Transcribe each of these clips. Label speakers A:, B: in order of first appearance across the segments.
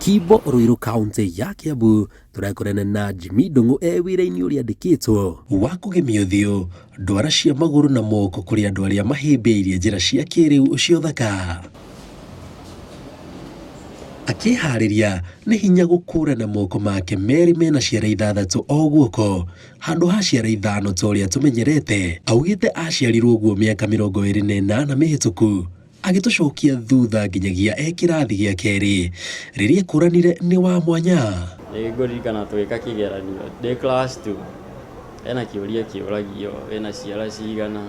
A: Kimbo Ruiru kaunti ya Kiambu tũrakorana na Jimmy Ndung'u e wĩra-inĩ ũrĩa andĩkĩtwo wa kũgemia ũthiũ, ndwara cia magũrũ na moko kũrĩ andũ arĩa mahĩmbĩirie njĩra cia kĩrĩu cia ũthaka. Akĩharĩria nĩ hinya gũkũrana moko make merĩ mena ciara ithathatũ o guoko handũ ha ciara ithano ta ũrĩa tũmenyerete. Augĩte aciarirwo ũguo mĩaka 28 mĩhĩtũku agĩtũcokia thutha nginyagia e kĩrathi gĩa kerĩ rĩrĩa ekũranire nĩ wa mwanya.
B: Nĩ ngũririkana tũgĩka kĩgeranio ndĩ class 2 hena kĩũria kĩũragio wĩna ciara cigana,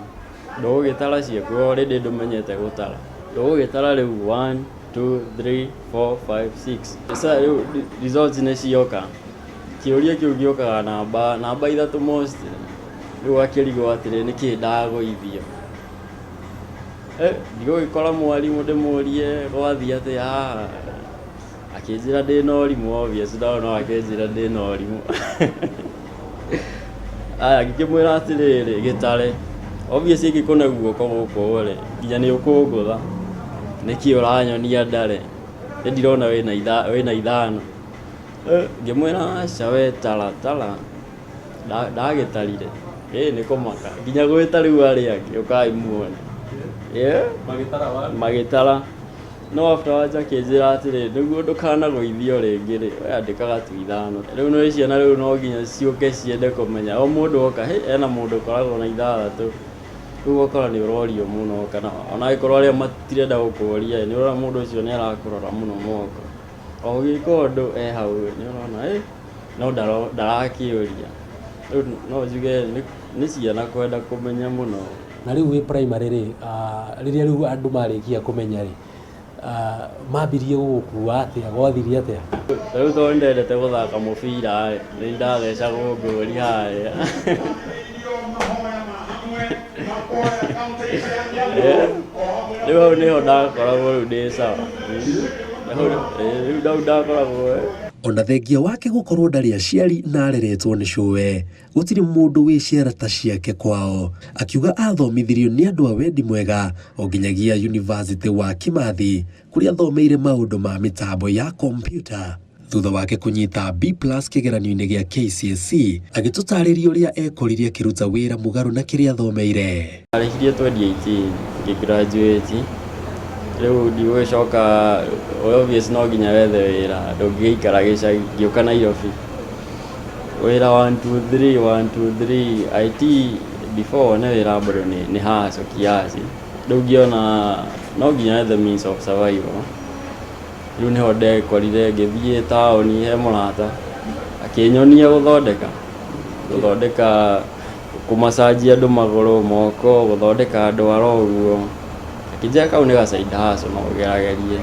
B: ndũgũgĩtara ciaku already ndũmenyete gũtara, ndũgũgĩtara rĩu 1 2 3 4 5 6. Sasa rĩu results nĩ cioka, kĩũria kĩu gĩũkaga namba namba ithatũ most, rĩu ũgakĩrigwo atĩrĩ nĩkĩ ndagũithio. Ndigũgĩkora mwarimũ ndĩmũrie gwathiĩ atĩa haha, akĩnjĩra ndĩna ũrimũ obvious no no akĩnjĩra ndĩna ũrimũ. Aya ngĩkĩmwĩra atĩrĩrĩ gĩtare, obvious ingĩkũne guoko gũkũ rĩ, nginya nĩ ũkũngũtha, nĩkĩ ũranyonia ndare, nĩ ndirona wĩna ithano. Ngĩmwĩra aca we tara tara, ndagĩtarire, ĩ nĩ kũmaka, nginya gwĩta rĩu arĩa angĩ ũkai muone. Magĩtara, no afterwards akĩnjĩra atĩrĩ, nĩguo ndũkanagũithio rĩngĩ rĩ, we andĩkaga tu ithano. Rĩu nĩ ciana rĩu no nginya ciũke ciende kũmenya, o mũndũ oka, hĩ hena mũndũ ũkoragwo na ithathatũ, rĩu ũgakora nĩ ũrorio mũno kana ona angĩkorwo arĩa matirenda gũkũria ĩ, nĩ ũrona mũndũ ũcio nĩ arakũrora mũno moko. O ũgĩka ũndũ e hau nĩ ũrona ĩ, no ndarakĩũria. Rĩu no njuge nĩ ciana kwenda kũmenya mũno.
A: Na rĩu wĩ primary rĩ, rĩrĩa rĩu andũ marĩkia kũmenya rĩ, mambirie gũgũkua atĩa, gwathirie atĩa?
B: Rĩu tondũ nĩ ndendete gũthaka mũbira rĩ, nĩ ndathecagwo ngũri harĩa. Rĩu hau nĩho ndakoragwo rĩu ndĩ sawa. Rĩu hau ndakoragwo.
A: Ona thengia wake gũkorwo ndarĩ aciari na areretwo nĩ cũwe, gũtirĩ mũndũ wĩ ciara ta ciake kwao. Akiuga athomithirio nĩ andũ a wendi mwega o nginyagia yunivasĩtĩ wa Kimathi kũrĩa athomeire maũndũ ma mĩtambo ya kompiuta. Thutha wake kũnyita B+ kĩgeranio-inĩ gĩa KCSE, agĩtũtarĩria ũrĩa ekorire akĩruta wĩra mũgarũ na kĩrĩa athomeire.
B: Ndarĩkirie 2018 ngĩ graduate, rĩu ndigũgĩcoka obvious no nginya wethe wĩra ndũngĩgĩikara gĩcagi, ngĩũka Nairobi. Wĩra 1 2 3 1 2 3 IT before wone wĩra bado nĩ hustle kiasi, rĩu ngĩona no nginya wethe means of survival. Rĩu nĩho ndekorire ngĩthiĩ taũni he mũrata akĩnyonia gũthondeka, gũthondeka kũmacanjia andũ magũrũ, moko, gũthondeka ndwara ũguo. Akĩnjĩra kau nĩ ga side hustle no ũgeragerie.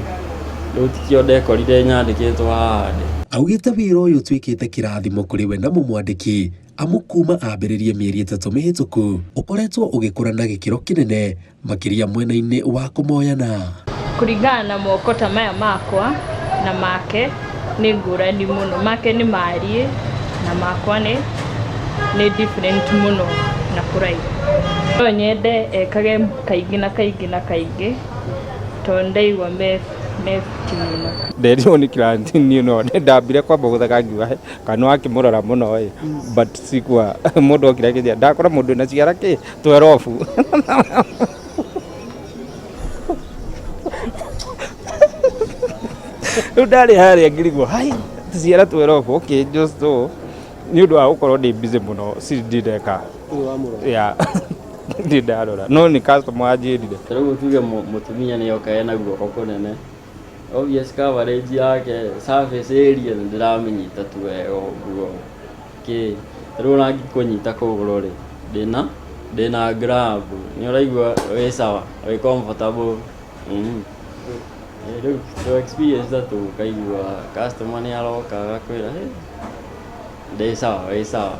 B: Rĩu tikĩo ndekorire nyandĩkĩtwo haha ndĩ.
A: Augĩte wĩra ũyũ ũtuĩkĩte kĩrathimo kũrĩ we na mũmwandĩki amu kuma ambĩrĩrie mĩeri 3 mĩhĩtũku ũkoretwo ũgĩkũra na gĩkĩro kĩnene makĩria mwena-inĩ wa kũmoyana.
C: Kũringana na moko ta maya makwa na make nĩ ngũrani mũno, make nĩ mariĩ na makwa nĩ different mũno na kũraiha. No nyende ekage kaingĩ na kaingĩ na kaingĩ tondũ ndaigua me fiti mũno.
D: Nderirwo nĩ client niĩ no ndambire kwamba gũtheka ngiuga he kana wakĩmũrora mũno ĩ, but sikuwa mũndũ okire akĩnjĩra ndakora mũndũ wĩna ciara kĩ twerobu. Rĩu ndarĩ harĩa ngĩrigwo hai tũciara twerobu, okay just so nĩ ũndũ wa gũkorwo ndĩ busy mũno si ndindeka yeah ndirĩ ndarora no nĩ customer wanjĩrire.
B: Ta rĩu tuge mũtumia nĩ oka ena guoko kũnene, obvious coverage yake surface area nĩ ndĩramĩnyita tu wega ũguo kĩ, ta rĩu ona angĩkũnyita kũgũrũ rĩ, ndĩna grab, nĩ ũraigua wĩ sawa, wĩ comfortable. Rĩu tũ experience ta tũu ũkaigua customer nĩ aroka agakwĩra hĩ, ndĩ sawa, wĩ sawa.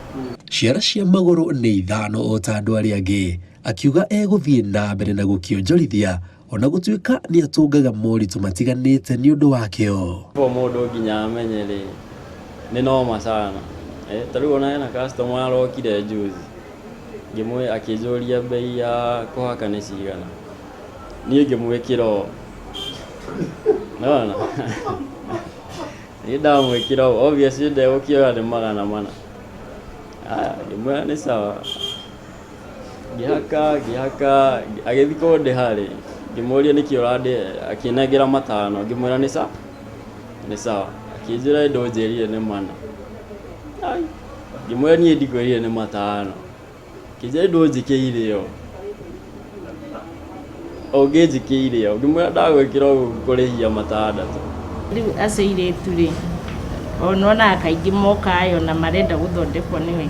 A: Ciara cia magũrũ nĩ ithano o ta andũ arĩa angĩ, akiuga egũthiĩ na mbere na gũkĩonjorithia ona gũtuĩka nĩ atũngaga moritũ matiganĩte nĩ ũndũ wakĩo.
B: Before mũndũ nginya amenye rĩ, nĩ noma sana. Ta rĩu ona hena customer arokire juzi, akĩnjũria bei ya kũhaka nĩ cigana, niĩ ngĩmwĩkĩra ũũ. Nĩwona? Niĩ ndamwĩkĩra ũguo, obviously ndegũkĩoya nĩ 400. Aya, ngĩmwĩra nĩ sawa. Ngĩhaka, ngĩhaka, agĩthiĩ kũndĩha rĩ, ngĩmũria nĩkĩ ũrandĩha, akĩnengera 5, ngĩmwĩra nĩ sawa, nĩ sawa. Akĩnjĩra ĩ ndũnjĩrire nĩ 4. Ai, ngĩmwĩra niĩ ndikwĩrire nĩ 5. Akĩnjĩra ĩ ndũnjĩkĩire ũ. Ũngĩnjĩkĩire ũ, ngĩmwĩra ndagwĩkĩra ũguo ngũkũrĩhia 6.
E: Rĩu acio airĩtu rĩ, ononaga kaingĩ mokaga ona marenda gũthondekwo nĩwe,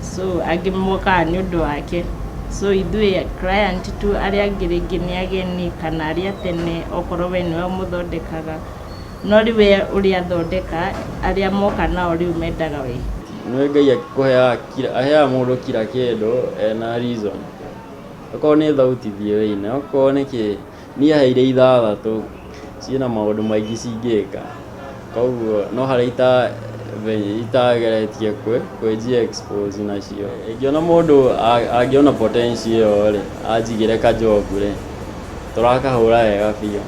E: so angĩ mokaga nĩ ũndũ wake, so ithuĩ client tu arĩa angĩ rĩngĩ nĩ ageni kana arĩa tene okorwo we nĩwe ũmũthondekaga, no rĩu we ũrĩa athondeka arĩa moka nao rĩu mendaga we.
B: Nĩ Ngai akũheaga kira, aheaga mũndũ kira kĩndũ ena reason. Okorwo nĩ thauti thiĩ wĩine, okorwo nĩ kĩ, niĩ aheire 6 ciĩna maũndũ maingĩ cingĩka. Koguo no harĩa itageretie kwĩnji expose nacio. Ingĩona mũndũ angĩona potential ĩyo rĩ, anjigĩre ka job rĩ, tũrakahũra wega biũ,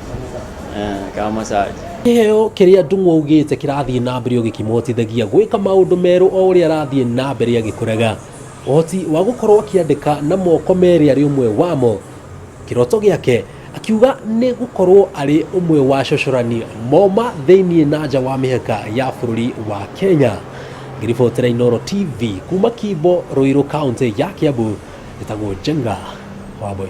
B: ka massage.
A: Kĩheo kĩrĩa Ndung'u augĩte kĩrathiĩ na mbere gĩkĩmũhotithagia gwĩka maũndũ merũ o ũrĩa arathiĩ na mbere agĩkũraga. Ũhoti wa gũkorwo akĩandĩka na moko merĩ arĩ ũmwe wamo. Kĩroto gĩake akiuga nĩ gũkorwo arĩ ũmwe wa cocorani moma thĩinĩ na nja wa mĩhaka ya bũrũri wa Kenya. Ngĩribotera Inooro TV kuma Kimbo, Ruiru, kaunti ya Kiambu, ĩtagwo Njenga Wambui.